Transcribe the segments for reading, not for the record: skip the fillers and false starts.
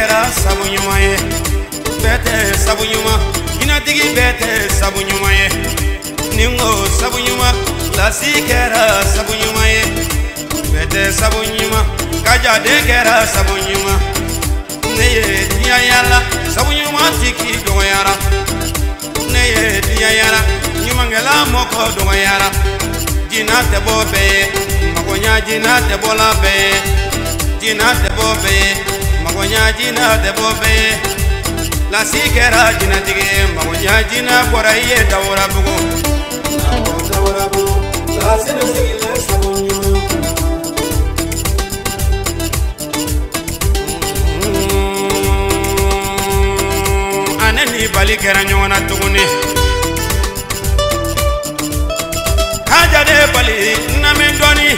kɛra sabu ɲuman ye bɛɛ tɛ sabu ɲuman jinɛtigi bɛɛ tɛ sabu ɲuman ye ni n ko sabu ɲuman lasi kɛra sabu ɲuman ye bɛɛ tɛ sabu ɲuman kajaden kɛra sabu ɲuman ne ye diɲɛ yala sabu ɲuman tigi dɔgɔyara ne ye diɲɛ yala ɲumankɛla mɔgɔ dɔgɔyara jinɛ tɛ bɔ bɛɛ ye magoɲa jinɛ tɛ bɔla bɛɛ ye jinɛ tɛ bɔ bɛɛ ye magoɲa jinɛ tɛ bɔ bɛɛ ye lasi kɛra jinɛtigi ye magoɲa jinɛ bɔra i ye Dawurabugu Dawurabugu Lasinɛ sigilen sabu ɲuman ane ni bali kɛra ɲɔgɔn na tuguni kaja de bali na min dɔɔni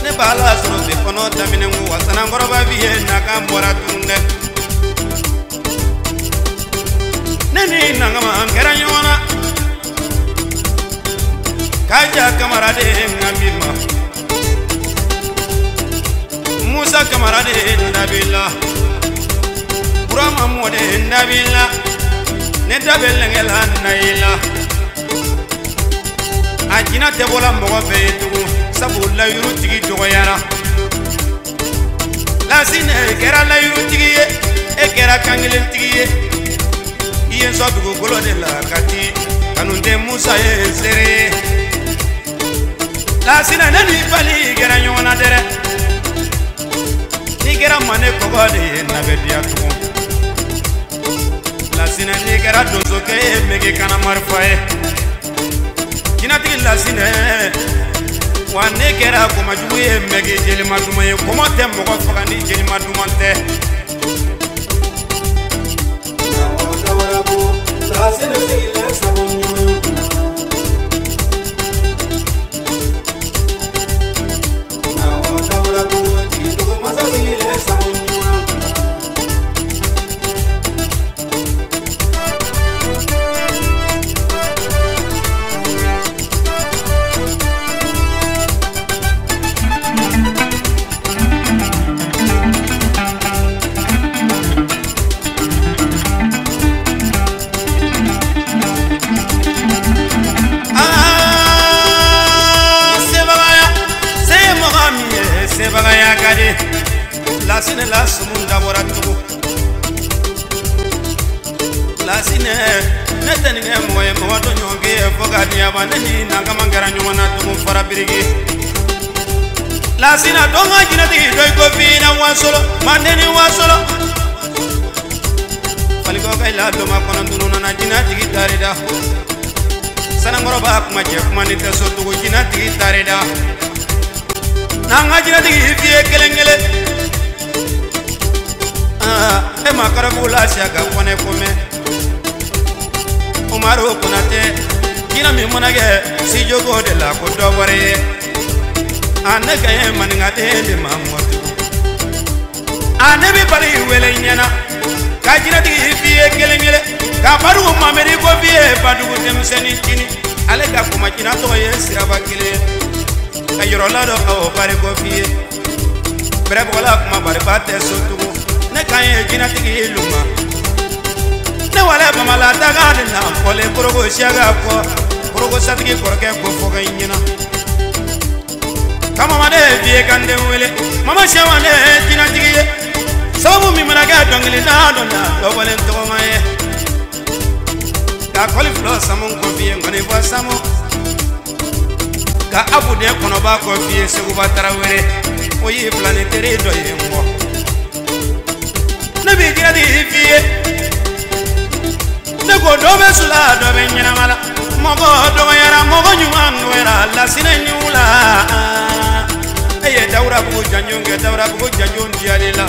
ne b'a la sɔrɔ bi kɔnɔ daminɛ ko wa sanankɔrɔba bi ye nakan bɔra tugun dɛ ne ni nangama an kɛra ɲɔgɔn na kaja kamara de n bi ma musa kamara de n dabila burama mɔde n dabila ne da bɛ lɛngɛ la na i la a jinɛ tɛ bɔla mɔgɔ bɛɛ ye tugun sabu layurutigi dɔgɔyara Lasinɛ kɛra layurutigi ye e kɛra kankelentigi ye i ye n sɔn dugukolo de la Kati kanuden Musa ye n seere ye Lasinɛ ne ni bali kɛra ɲɔgɔn na dɛrɛ n'i kɛra mande kɔgɔ de ye na bɛ diya tugun Lasinɛ n'i kɛra donsokɛ ye mege kana marifa ye jinɛtigi Lasinɛ wa ne kɛra komajugu ye mɛge jelima duman ye kɔmɔ tɛ mɔgɔ faga ni jelima duman tɛ Dawurabugu Lasinɛ sigilen sabu ɲuman Dawurabugu jigitugu masa sigilen sabu ɲuman sebagaya ka di Lasinɛ la sumu dabɔra tugun Lasinɛ ne tɛ nin kɛ mɔgɔ ye mɔgɔ tɔ ɲɔgɔn k'i ye fo ka diɲɛ ban ne ni nankama kɛra ɲɔgɔn na tugun fara biriki Lasinɛ dɔn ka jinɛtigi dɔ i ko fina wasolo manden ni wasolo falikɔ ka i la doma kɔnɔ tunu nana jinɛtigi tari da sanankɔrɔba kuma cɛ kuma ni tɛ so tugun jinɛtigi tari da n'an ka jinɛtigi f'i ye kelen kelen e ma karabu la siya ka kɔnɛ ko mɛn Umaru Konate jinɛ min mana kɛ sijogo de la ko dɔ wɛrɛ ye a ne ka ye maninkaden de ma mɔ tugun a ne bɛ bali wele ɲɛna ka jinɛtigi f'i ye kelen kelen ka badugu mamɛdi ko f'i ye badugu denmisɛnnin cini ale ka kuma jinɛ tɔgɔ ye siraba kelen ye ka yɔrɔ la dɔ aw bari ko f'i ye bɛrɛbɔla kuma bariba tɛ so tugun ne kan ye jinɛtigi luma ne wale bamala daga de la fɔlen korogo siyaga kɔ korogo satigi kɔrɔkɛ ko fɔ ka ɲɛna ka mama ne f'i ye ka n den wele mama sɛwa ne ye jinɛtigi ye sababu min mana kɛ dɔnkili da dɔ la dɔ bɔlen tɔgɔma ye ka kɔli fila samu kɔ f'i ye ŋɔni fɔ samu ka abuden kɔnɔba kɔ f'i ye Seguba Tarawele o y'i filani teri dɔ ye n kɔ ne b'i jinɛtigi f'i ye ne ko dɔ bɛ su la dɔ bɛ ɲɛnama la mɔgɔ dɔgɔyara mɔgɔ ɲuman dɔgɔyara Lasinɛ ni wula e ye Dawurabugu janjo kɛ Dawurabugu janjo diyali la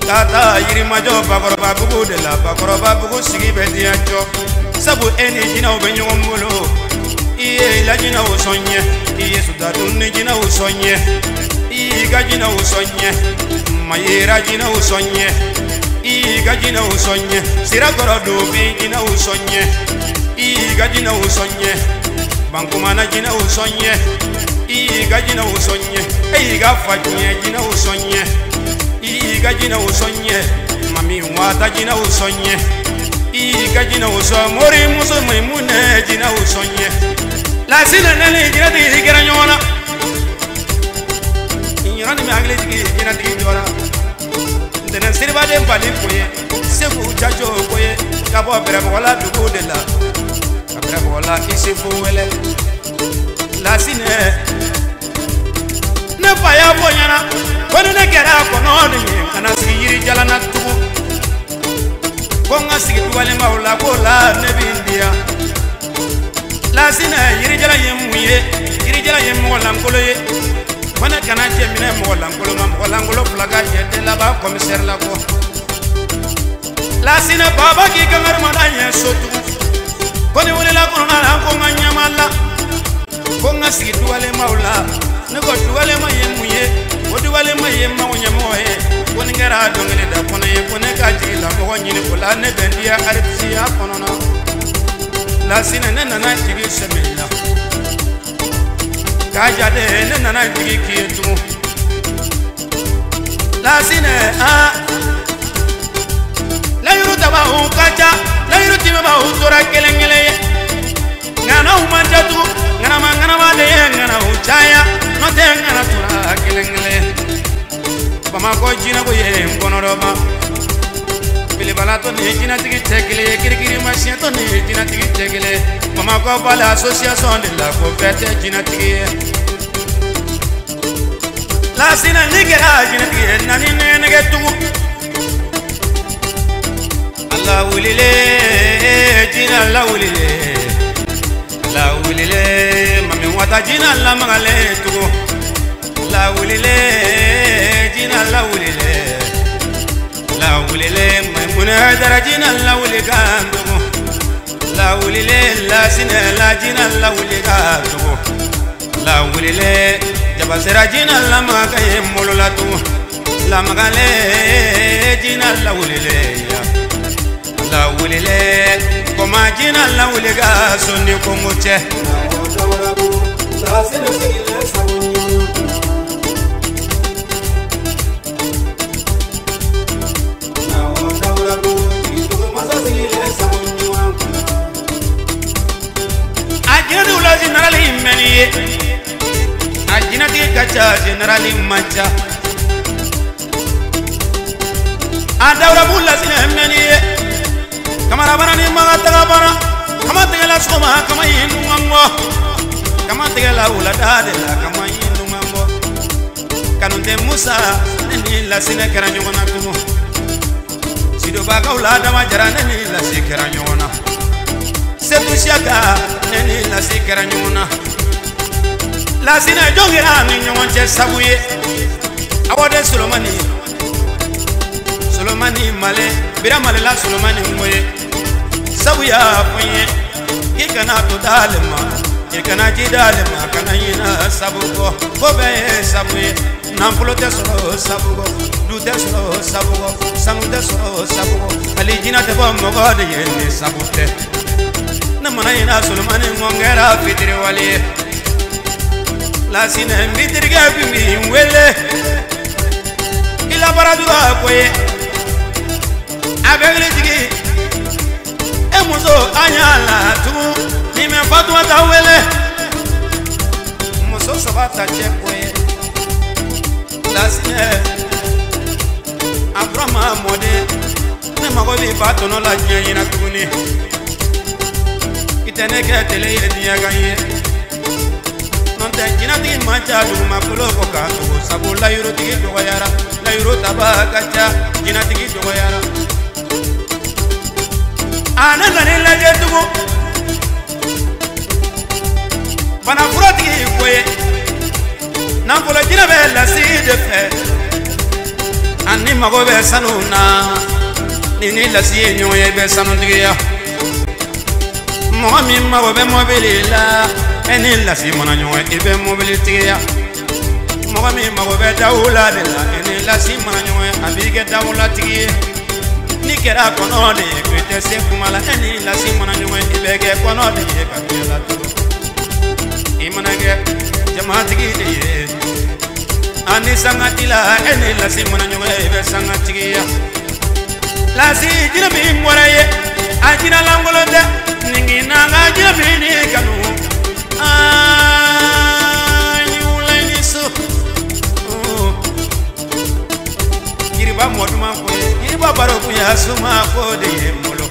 ka taa Yirimajɔ Bakɔrɔbabugu de la Bakɔrɔbabugu sigi bɛ diya jɔ sabu e ni jinɛw bɛ ɲɔgɔn bolo i ye lajinɛw sɔn ɲɛ i ye sutadun ni jinɛw sɔn ɲɛ i y'i ka jinɛw sɔn ɲɛ mayera jinɛw sɔn ɲɛ i y'i ka jinɛw sɔn ɲɛ sirakɔrɔ dofin jinɛw sɔn ɲɛ i y'i ka jinɛw sɔn ɲɛ bankumana jinɛw sɔn ɲɛ i y'i ka jinɛw sɔn ɲɛ e y'i ka fa diɲɛ jinɛw sɔn ɲɛ. jinɛw sɔn ɲɛ mami wata jinɛw sɔn ɲɛ i ka jinɛw sɔn mori muso Maimune jinɛw sɔn ɲɛ Lasinɛ ne ni jinɛtigi kɛra ɲɔgɔn na yɔrɔ ni bɛ hakili jigin jinɛtigi jɔra ntɛnɛn siribaden fali ko ye Segu Jajo ko ye ka bɔ Bɛrɛbɔgɔla dugu de la ka Bɛrɛbɔgɔla Isufu wele Lasinɛ ne fa y'a fɔ ɲɛna ko ni ne kɛra kɔnɔ de ye ka na sigi yiri jalan na tugun ko n ka sigi dugalimaw la k'o la ne bɛ n diya Lasinɛ yirijalan ye mun ye yirijalan ye mɔgɔ lankolon ye ko ne kana cɛ minɛ mɔgɔ lankolon ma mɔgɔ lankolon fila ka jɛ tɛ laban kɔmisɛri la kɔ Lasinɛ baba k'i kangarimada ɲɛ so tugun ko ni wulila kɔnɔna la ko n ka ɲama la ko n ka sigi dugalemaw la ne ko dugalema ye mun ye o dugalema ye mago ɲɛmɔgɔ ye ko ni kɛra dɔnkili da kɔnɔ ye ko ne ka jigi la mɔgɔ ɲini o la ne bɛ n diya aritisiya kɔnɔna Lasinɛ ne nana jigi sɛmɛ la k'a jate ne nana jigi k'i ye tugun Lasinɛ aa layiru tabaw ka ca layiru timabaw tora kelen kelen ye ŋanaw man ca tugun ŋanama ŋanama de ye ŋanaw caya n'o tɛ ŋana tora kelen kelen Bamakɔ jinɛko ye n kɔnɔdɔma belebalatɔ ni jinɛtigi tɛ kelen ye kirikirimasiyɛntɔ ni jinɛtigi tɛ kelen ye Bamakɔ bala association de la ko bɛɛ tɛ jinɛtigi ye Lasinɛ n'i kɛra jinɛtigi ye na ni nɛgɛ tugun Ala wulile jinɛ lawulile Ala wulile mami wata jinɛ lamagalen tugun Ala wulile jinɛ lawulile Ala wulile Maimune dara jinɛ lawuli kan tugun Ala wulile Lasinɛ la jinɛ lawuli kan tugun Ala wulile jabasera jinɛ lamaga ye n bolo la tugun lamagalen jinɛ lawulile Ala wulile kɔma jinɛ lawuli ka so ni kongo cɛ. A jinɛtigiw la général mɛnni ye a jinɛtigi ka ca général man ca a dawurabu Lasinɛ mɛnni ye kamara bana ni maga taga bana kama tigɛla sɔgɔma kama ye numan bɔ kama tigɛla wulada de la kama ye numan bɔ Kanute Musa ne ni Lasinɛ kɛra ɲɔgɔn na tugun Sidobakaw la dama jara ne ni Lasi kɛra ɲɔgɔn na Setu Siyaka ne ni Lasi kɛra ɲɔgɔn na Lasinɛ jɔn kɛra ni ɲɔgɔn cɛ sabu ye awɔ de Solomani Solomani Male bira Male la Solomani ŋo ye sabu y'a fɔ n ye k'i kana to d'ale ma i kana ji d'ale ma kana ɲina sabu kɔ ko bɛɛ ye sabu ye nafolo tɛ sɔrɔ sabu kɔ du tɛ sɔrɔ sabu kɔ sanu tɛ sɔrɔ sabu kɔ hali jinɛ tɛ bɔ mɔgɔ de ye ni sabu tɛ ne mana ɲina Solomani ŋo n kɛra fitiriwale ye Lasinɛ n b'i terikɛ kun b'i wele i labaradura ko ye a bɛ wuli jigin e muso an y'a la tugun ni mɛ Fatumata wele muso saba ta cɛ ko ye Lasinɛ Aburama mɔden ne mago b'i fa tɔnɔ la diɲɛ ɲɛna tuguni i tɛ ne kɛ tele ye diɲɛ kan ye n'o tɛ jinɛtigi man ca dugumakolo kɔ kan tugun sabu layirutigi dɔgɔyara layiru tabaa ka ca jinɛtigi dɔgɔyara a ne nana i lajɛ tugun banafuratigi ko ye nafolo jinɛ bɛ Lasi de fɛ ani mago bɛ sanu na ni Lasi ye ɲɔgɔn ye i bɛ sanutigiya mɔgɔ min mago bɛ mɔbili la e ni Lasi mana ɲɔgɔn ye i bɛ mɔbili tigiya mɔgɔ min mago bɛ dawula de la e ni Lasi mana ɲɔgɔn ye a b'i kɛ dawulatigi ye ni kɛra kɔnɔ de ye k'i tɛ se kuma la e ni Lasi mana ɲɔgɔn ye i bɛ kɛ kɔnɔ de ye ka diɲɛ laturu i mana kɛ jamatigi de ye ani sangati la e ni Lasi mana ɲɔgɔn ye i bɛ sangatigiya. kuntigiya lasi jinɛ min bɔra ye a jinɛ lankolon tɛ ningi n'an ka jinɛ min ni kanu aa ni wula ni so yiriba mɔduma ko ye yiriba baro kun y'a suma ko de ye n bolo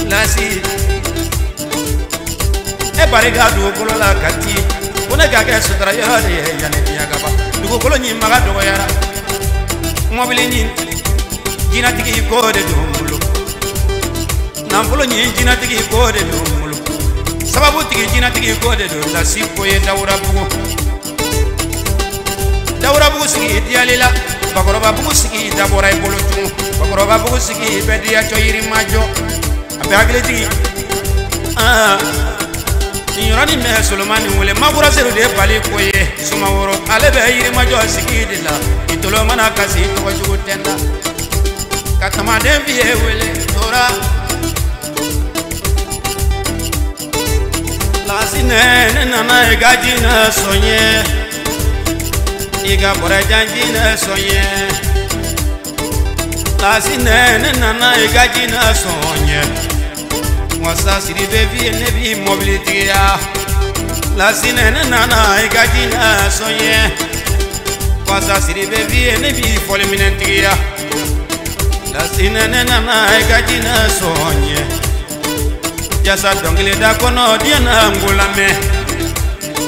lasi e barika dugukolo la ka ti ko ne ka kɛ sutura yɔrɔ de ye yanni diɲɛ ka ban dugukolo ɲi maga dɔgɔyara mɔbili ɲi jinɛtigi ko de don n bolo nafolo ɲi jinɛtigi ko de don n bolo sababu tigi jinɛtigi ko de don lasi ko ye Dawurabugu Dawurabugu sigi diyali la Bakɔrɔbabugu sigi dabɔra i bolo tugun Bakɔrɔbabugu sigi bɛɛ diya cɔ Yirimajɔ a bɛ hakili jigin nin yɔrɔnin bɛ Solomani wele Makura Sedu de bali ko ye Sumaworo ale bɛ Yirimajɔ sigi de la i tolo mana kasi tɔgɔ jugu tɛ n na ka tamaden f'i ye wele tora lasinɛ ne nana i ka jinɛ sɔn ye i ka bɔrɛjan jinɛ sɔn ye lasinɛ ne nana i ka jinɛ sɔn ye wasa Sidibe f'i ye ne b'i mɔbilitigiya lasinɛ ne nana i ka jinɛ sɔn ye wasa Sidibe f'i ye ne b'i fɔliminɛntigiya lasinɛ ne nana i ka jinɛ sɔn ye jasa dɔnkilida kɔnɔ diɲɛ na n ko lamɛn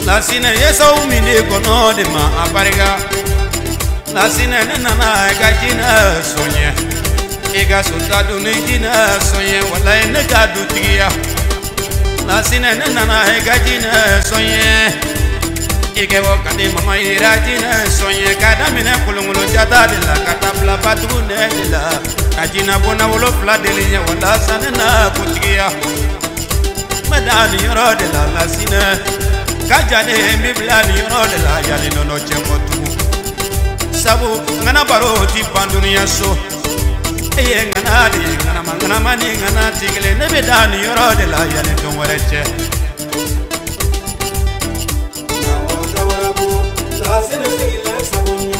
lasinɛ yesaw min de kɔnɔ de ma a barika lasinɛ ne nana i ka jinɛ sɔn ye i ka sota dun ni jinɛ sɔn ye walayi ne ka dutigiya lasinɛ ne nana i ka jinɛ sɔn ye i kɛ bɔ ka di mama yira jinɛ sɔn ye ka daminɛ kolonkolon jata de la ka taa bila batugu nɛ de la ka jinɛ bɔnna 7 deli ɲɛ walasa ne na kuntigiya n bɛ da nin yɔrɔ de la lasinɛ ka jalen n bɛ bila nin yɔrɔ de la yanni nɔnɔ cɛ kɔ tugun sabu ŋana baro ti ban dunuya so e ye ŋana de ye ŋanama ŋanama ni ŋana ti kelen ne bɛ da nin yɔrɔ de la yanni don wɛrɛ cɛ. Dawurabugu, lasine sigilen sago ɲuman.